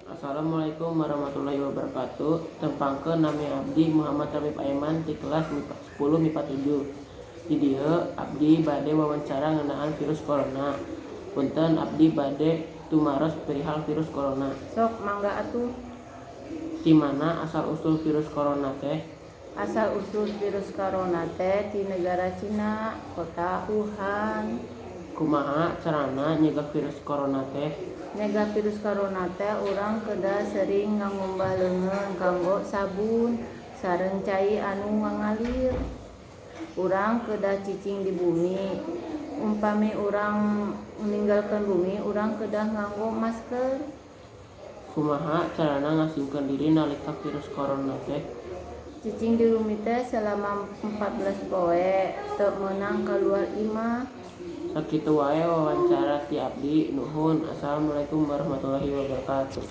Assalamualaikum warahmatullahi wabarakatuh. Tepangkeun, nami abdi Muhammad Tabib Aiman ti kelas 10 MIPA 7. Di dieu abdi bade wawancara ngeunaan virus corona. Punten, abdi bade tumaros perihal virus corona. Sok, mangga atuh. Di mana asal usul virus corona teh? Asal usul virus corona teh di negara Cina, kota Wuhan. Kumaha carana nyegah virus corona teh? Nyegah virus corona teh urang kedah sering ngumbah leungeun kanggo sabun sareng cai anu ngalir. Urang kedah cicing di bumi. Umpami urang ninggalkeun bumi, urang kedah nganggo masker. Kumaha carana ngasingkeun diri nalika virus corona teh? Cicing di bumi teh selama 14 poe, teu meunang kaluar imah. Sakitu wae wawancara ti abdi, nuhun. Assalamualaikum warahmatullahi wabarakatuh.